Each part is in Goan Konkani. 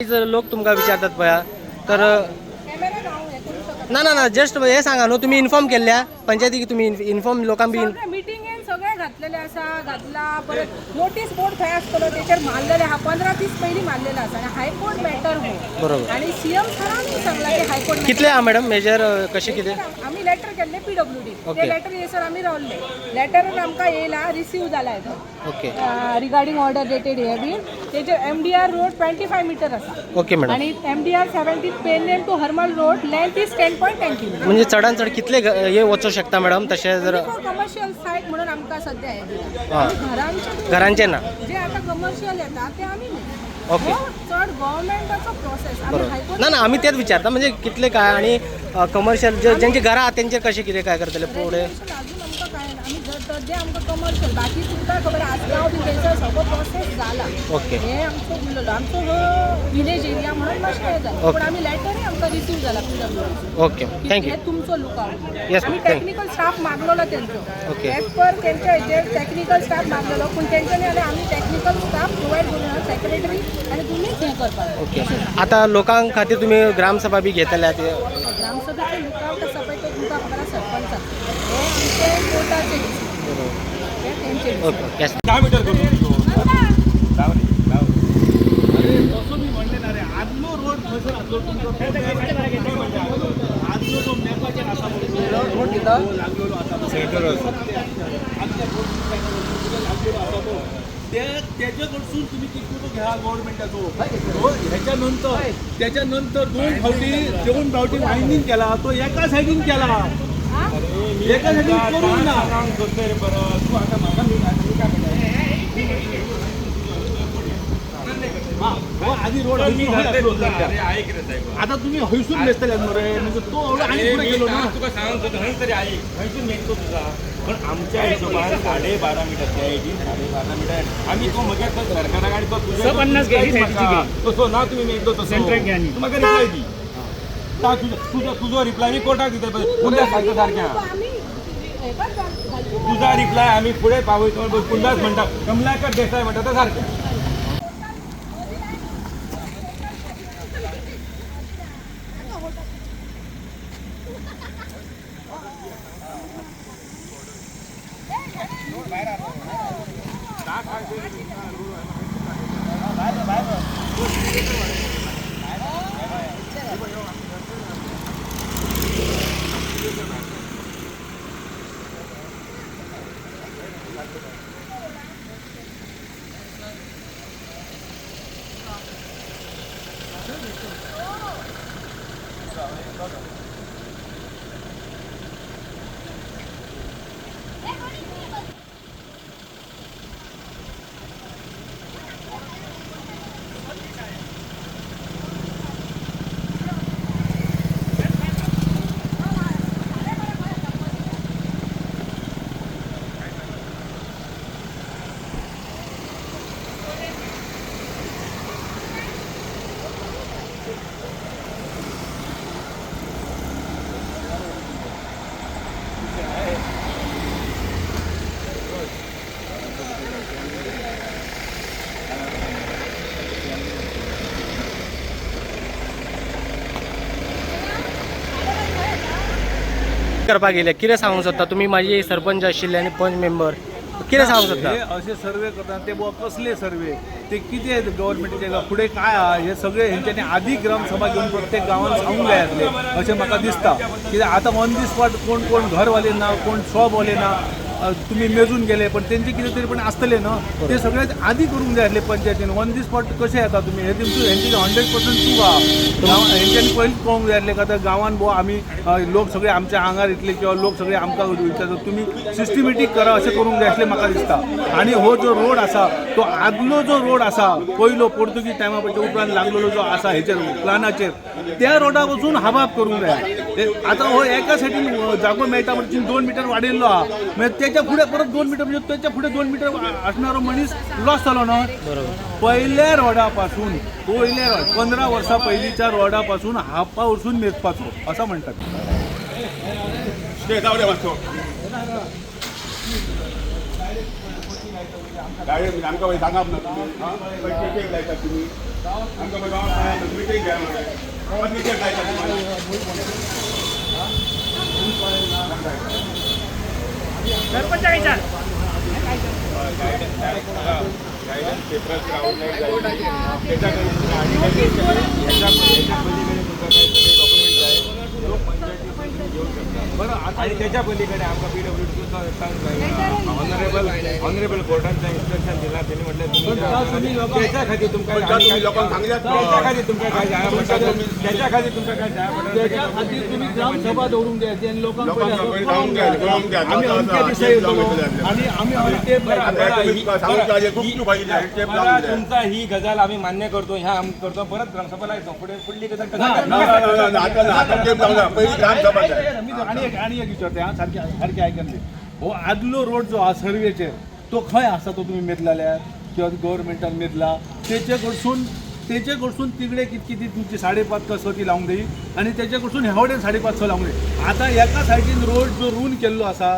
जर लोक तुमकां विचारतात पळया तर ना ना ना जस्ट हे सांगा न्हू तुमी इन्फॉर्म केल्ल्या पंचायतीक तुमी इन्फॉर्म लोकांक बी सगळे मिटिंगेन सगळे घातलेले आसा, घातला परत नोटीस बोर्ड थंय आसतलो तेचेर मारलेले आहा, 15 दीस पयलीं मारलेलो आसा आनी हायकोर्ट मॅटर हो. बरोबर. आणि सीएम सरान सांगला की हायकोर्ट कितले आहा मॅडम मेजर कशें कितें? आमी लेटर केल्ले पीडब्ल्यूडी. ते लेटर येसर आमी रावल्ले. लेटरान आमकां येयला, रिसीव जाला तो रिगार्डिंग ऑर्डर डेटेड हे बीन. तेजेर MDR road 25 meter आसा. Okay madam. आणि MDR 17 Pernem to Harmal road length is 10.10 kilo. म्हणजे चडान चड कितले हे वचूं शकता मॅडम तशें जर? कमर्शियल सायट म्हणून आमकां सध्या हे दिला. आमी घरांचे घरांचे ना. जे आता कमर्शियल येता ते आमी न्ही. ओके. हो चड गव्हर्मेंटाचो प्रोसेस आमी हायकोर्ट ना ना, आमी तेच विचारता, म्हणजे कितले काय आणि कमर्शियल जे ज्यांची घरां आहा तेंचेर कशें कितें काय करतले फुडें? रेग्युलेशन अजून आमकां काय ना. आमी सद्या आमकां कमर्शियल, बाकी तुमकां खबर आसगांव बी तेंचो सगळो प्रोसेस जाला. हे आमचो उरलेलो, आमचो हो विलेज एरिया म्हणून मातशें हें जालें. पूण आमी लेटरूय आमकां रिसीव जाला PW. Okay, thank you. हे तुमचो लुकआउट. आमी ma'am. Thank you. Technical staff मागलेलो तेंचो. एज पर तेंच्या हेचेर टॅक्निकल स्टाफ मागलेलो, पूण तेंच्यांनी जाल्यार आमी टॅक्निकल स्टाफ प्रोवायड करूं सेक्रेटरी आनी तुमीच हें करपाक. ओके, आता लोकां खातीर तुमी ग्रामसभा बी घेतल्या ते? ग्रामसभेचो लुकआउट आसा पळय तो तुमकां खबर आसा सरपंचाक. हे आमचे कोर्टाचे decision. हे तेंचे decision. Okay, yes. 10 metre करतो. अरे, तसो मी म्हणलें ना रे, आदलो रोड खंयसर आसलो तुमचो? आदलो जो मॅपाचेर आसा पळय तो रोड लागलेलो आसा तो. आदल्या रोड लागलेलो आसा तो ते तेजे कडसून तुम्ही कितको घ्या गव्हर्मेंटाचो हो. ह्याच्या नंतर त्याच्या नंतर दोन फावटी, दोन फावटी वायंडींग केला तो एका सायडीन केला, एका सायडीन करूंक ना. सोदतय रे परत तू आता म्हाका. मी मी काय म्हणटा? हा, हो आधी रोड मी हयसून हय आसलो सध्या. अरे ऐक रे साहेब. आता तुम्ही हयसून मेजतले मरे, म्हणजे तो एवढो आनी फुडें गेलो ना. तुका सांगून सोदता खंय तरी ऐक, खंयसून मेजतो तुझा? पण आमच्या हिशोबान 12.5 मिटर, त्या हेजीन 12.5 मिटर. आमी तो मगेर तो सरकारा आनी तो तुझ्या तसो ना तुमी मेजलो तसो तूं म्हाका रिप्लाय दी. तुजो तुजो तुजो रिप्लाय मी कोर्टाक दिता पुंदा सांगता सारक्या. आमी हेका घालचो. तुझा रिप्लाय आमी फुडें पावयतो. पुंदाच म्हणटा, कमलाकर देसाय म्हणटा तो सारकें. करपाक गेले कितें सांगूंक सोदता तुमी? म्हाजी सरपंच आशिल्ले आनी पंच मेंबर, कितें सांगूंक सोदता? हे असे सर्वे करतात ते बुवा कसले सर्वे ते, कितें गव्हर्मेंटाचे फुडें काय आहा, हे सगळे हेंच्यांनी आदी ग्रामसभा घेवन प्रत्येक गांवान सांगूंक जाय आसलें अशें म्हाका दिसता. कित्याक आतां ऑन the spot कोण कोण घरवाले ना, कोण शॉपवाले ना, तुमी मेजून गेले, पण तेंचे कितें तरी पण आसतलें न्हू, ते सगळें आदी करूंक जाय आसलें पंचायतीन. ऑन the spot कशें येता तुमी? हे तुमचें हेंचे 100% चूक आहा. हेंच्यांनी पयलींच पळोवंक जाय आसलें का गांवान बुवा आमी लोक सगळे आमच्या आंगार येतले किंवा लोक सगळे आमकां विचारता, तुमी सिस्टमॅटीक करा अशें करूंक जाय आसलें म्हाका दिसता. आनी हो जो रोड आसा तो आदलो जो रोड आसा पयलो पोर्तुगीज टायमा पयच्या उपरांत लागलेलो जो आसा हेचेर प्लानाचेर, त्या रोडा वचून हाबाब करूंक जाय. ते आतां हो एका सायडीन जागो मेळटा म्हणजे 2 मिटर वाडयल्लो आहा, म्हणजे तेच्या फुडें परत 2 मिटर, म्हणजे तेच्या फुडें 2 मिटर असणारो मनीस लॉस जालो न्हय. पयल्या रोडा पासून, पयल्या रोड 15 वर्सां पयलींच्या रोडा पासून हापा वचून मेजपाचो असं म्हणटात. जाऊ दे मातसो. डायरेक्ट आमकां मागीर सांगप ना तुमी. आं, टेक लायतात तुमी. आमकां गांवांत मिटींग जाय मरे. मिटींग जाय. गायडन्स पेपराचेर आउटलायन जाय त्याच्या आणि ह्याच्या पलीकडे तुमकां काय सगळे डॉक्युमेंट जाय, लोकपंचायती तुम्ही घेऊ शकता. बरं आता आणि त्याच्या पलीकडे आमकां पीडब्ल्यूडी ऑनरेबल ऑनरेबल कोर्टान इन्स्ट्रक्शन दिला. त्यांनी म्हटलं तुम्ही त्याच्या खातीर तुमकां तुम्ही लोकांक सांगल्यात. त्याच्या खातीर तुमकां काय जाय पडटा, त्याच्या खातीर तुमकां काय जाय पडटा. त्याच्या खातीर तुम्ही ग्रामसभा दवरूंक जाय आनी लोकांक लोकांक पयलीं पयलीं जावंक जाय, कळोवंक जाय. आमी अमक्या दिसा येतलो आनी आमी अमके बरं, आता बरं, तुम्ही ही- सांगूंक जाय, बरं, खूप पाहिजे, ही- टेप बरं, लावूंक जाय. तुमचा ही गजाल आम्ही मान्य करतो, ह्या आम्ही करतो. परत ग्रामसभा लायतो, फुडें फुडली गजाल ना, ना, ना, ना, आता ना, आता टेप लावूंक जाय. पयलीं ग्रामसभा जाय. मी आणि एक विचारते हा, सारखे सारखे आयकन दी. हो आदलो रोड जो आहा सर्वेचेर तो खंय आसा, तो तुमी मेजलाल्या किंवा गव्हर्मेंटान मेजला? तेचे कडसून तिकडे कितकी ती तुमची 5.5 का 6 ती लावंक जायी आनी तेचे कडसून ह्या वटेन 5.5 6 लावंक जाय. आतां एका सायडीन रोड जो रून केल्लो आसा,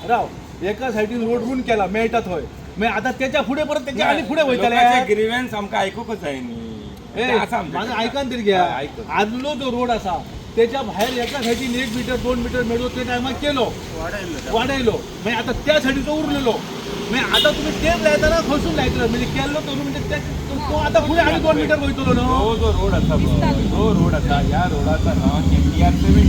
राव, एका सायडीन रोड रून केला मेळटा थंय, मागीर आतां तेच्या फुडें परत तेच्या आनी फुडें वयतले. लोकांचे ग्रीव्हन्स आमकां आयकूंकच जाय न्ही. ए, ते आसा आमचे. माझं आयकान तरी घ्या. हय, आयकून. आदलो जो रोड आसा त्याच्या भायर एका सायडीन 1 मिटर 2 मिटर मेळो ते टायमार केलो, वाडयलो. मागीर आतां त्या सायडीचो उरलेलो, मागीर आतां तुमी टेप लायतना खंयसून लायतलो? म्हणजे केल्लो तो म्हणजे तो आतां फुडें आनी 2 मिटर वयतलो न्हू. तो जो रोड आसा पळय, जो रोड आसा, ह्या रोडाचा नाव एमटीआर 70.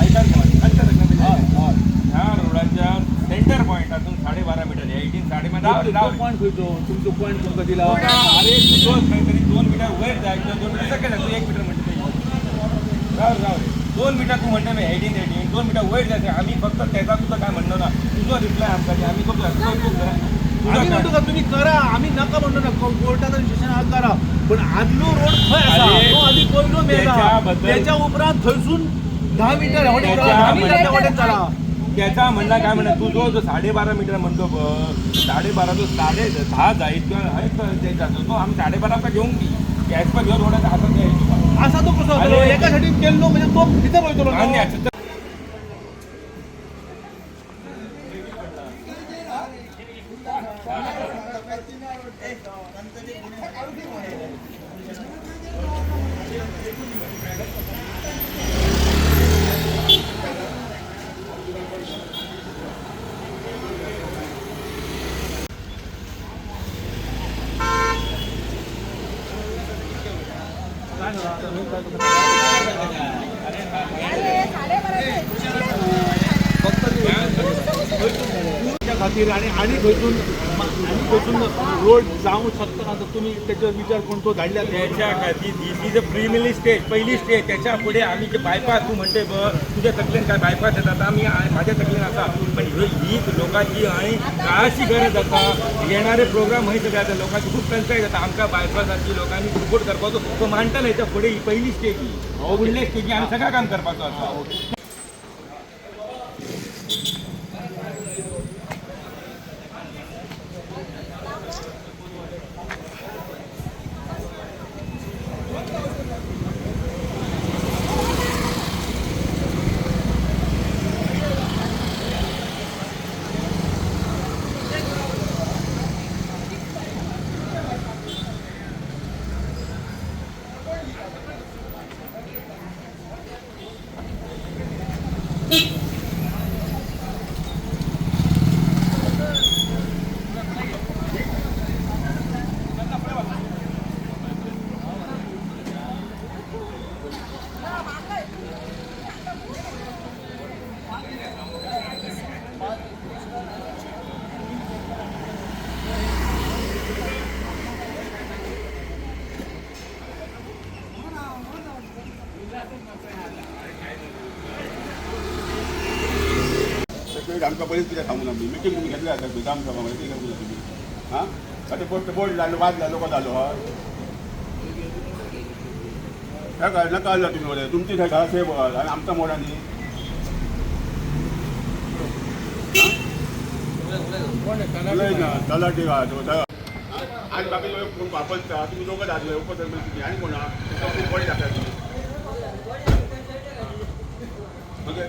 आयकान घे मातशें. आयकान घे. हय हय ह्या रोडाच्या सेंटर पॉयंटातून 12.5 मिटर, 18 12.5. तो पॉयंट खंयचो तुमचो पॉयंट तुमकां दिला? अरे तुजो खंय तरी 2 मिटर वयर जाय किंवा 2 मिटर सकयल जाय. तूं 1 मिटर म्हणटा ते. राव राव रे, 2 मिटर तूं म्हणटा 18 18, 2 मिटर वयर जाय. आमी फक्त तेका तुका काय म्हणणो ना. तुजो रिप्लाय आमकां दी. आमी तुका आमी म्हणतो का तुम्ही करा, आमी नाका म्हणतो ना. कोर्टाचा डिसिशन हा करा, पण आदलो रोड खंय आसा अरे, तो आदी पयलो मेला, त्याच्याबद्दल- त्याच्या उपरांत थंयसून 10 मिटर ह्या वटेन त्याच्या- 10 मिटर त्या वटेन चला. त्याचा म्हणणं काय म्हणणं, तू जो जो 12.5 मिटर म्हणतो बघ, 12.5 जो 10.5 जायत किंवा हय ते जातो, तो आमी 12.5 आमकां घेवंक दी एज पर ह्यो रोड आसा त्या हिशोबान. असा तो कसो जातलो? अरे. एका सायडीन केल्लो म्हणजे तो भितर वयतलो न्हू. मान्य आसा. अरे 12.5 त्या खातीर आणि आणि खंयसून आणि खंयसून रोड जावंक शकता ना, तर तुम्ही त्याच्यावर विचार करून तो धाडल्या. त्याच्या खातीर this is a preliminary stage, पहिली स्टेज. त्याच्या फुडें आमी जे बायपास तूं म्हणटे पळय, तुज्या तकलेन काय बायपास येता, आतां आमी म्हाज्या तकलेन आसा. पण ही लोकांची आणि काळाची गरज आसा. येणारे प्रोग्राम हय सगळे आसा, लोकांची खूब टंचाई जाता. आमकां बायपासाची लोकांनी सपोर्ट करपाचो तो मांडटले. हेच्या फुडें ही पहिली स्टेज, ही फुडले स्टेजी आमी सगळें काम करपाचो आसा. तशें आमकां पयलींच कित्याक सांगूं ना? मिटींग तुमी घेतली आसा ग्रामसभा मध्ये, कित्याक सांगूं ना तुमी? हां, आतां बोर्ड बोर्ड जालो, वाद जालो, कसो जालो? हय, काय नाका जालो तुमी मरे. तुमची थंय घरा सेफ आनी आमकां मोडा न्ही. उलय ना तलाठी. आनी बाकी कोण वापरता? तुमी दोगं दादले उपसरपंच तुमी आनी कोण आहा? खूब बरें जाता तुमी. ओके,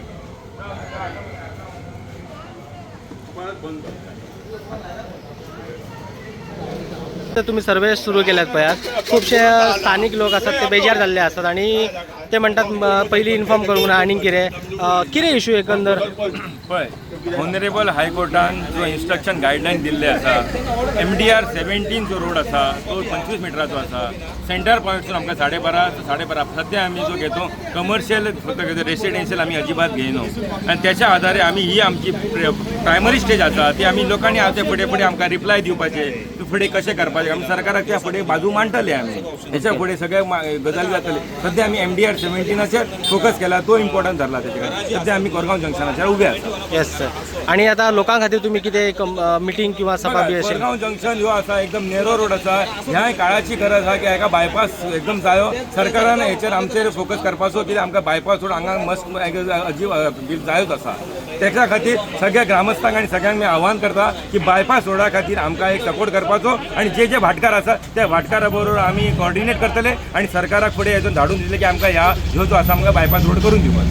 दुकानात बंद करता. तर तुमी सर्वे सुरू केल्यात पळयात, खुबशे स्थानीक लोक आसात ते बेजार जाल्ले आसात आणि ते म्हणटात पयलीं इन्फॉर्म करूंक ना आनी कितें कितें इशू एकंदर? पळय, ऑनरेबल हायकोर्टान जो इन्स्ट्रक्शन गायडलायन दिल्ले आसा, MDR 17 जो रोड आसा तो 25 मिटराचो आसा. सेंटर पॉयंटसून आमकां 12.5 12.5. सद्या आमी जो घेतो कमर्शियल फक्त घेतो, रेसिडेन्शियल आमी अजिबात घेयना. आनी त्याच्या आधारे आमी ही आमची प्रायमरी स्टेज आसा ती आमी लोकांनी आतां फुडें फुडें आमकां रिप्लाय दिवपाचे, फुडें कशें करपाचें. आमी सरकाराक त्या फुडें बाजू मांडटले. आमी हेच्या फुडें सगळे गजाली जातले. सद्या आमी MDR 17चेर फोकस केला, तो इम्पॉर्टंट धरला. तेचे खातीर सद्या आमी कोरगांव जंक्शनाचेर उबे आसा. येस सर, आणि आता लोकां खातीर तुमी कितें मिटींग किंवा सभा बी अशें? कोरगांव जंक्शन ह्यो आसा एकदम नेरो रोड आसा. ह्या काळाची गरज आसा की हाका बायपास एकदम जायो. सरकारान हेचेर आमचेर फोकस करपाचो, कित्याक आमकां बायपास रोड हांगा मस्त अजीब जायोच आसा. तेच्या खातीर सगळ्या ग्रामस्थांक आनी सगळ्यांक मी आव्हान करता की बायपास रोडा खातीर आमकां एक सपोर्ट करपाचो आनी जे जे भाटकार आसा त्या भाटकारा बरोबर आमी कॉर्डिनेट करतले आनी सरकाराक फुडें हेतून धाडून दितले की आमकां ह्या ह्यो जो आसा आमकां बायपास रोड करून दिवपाचो.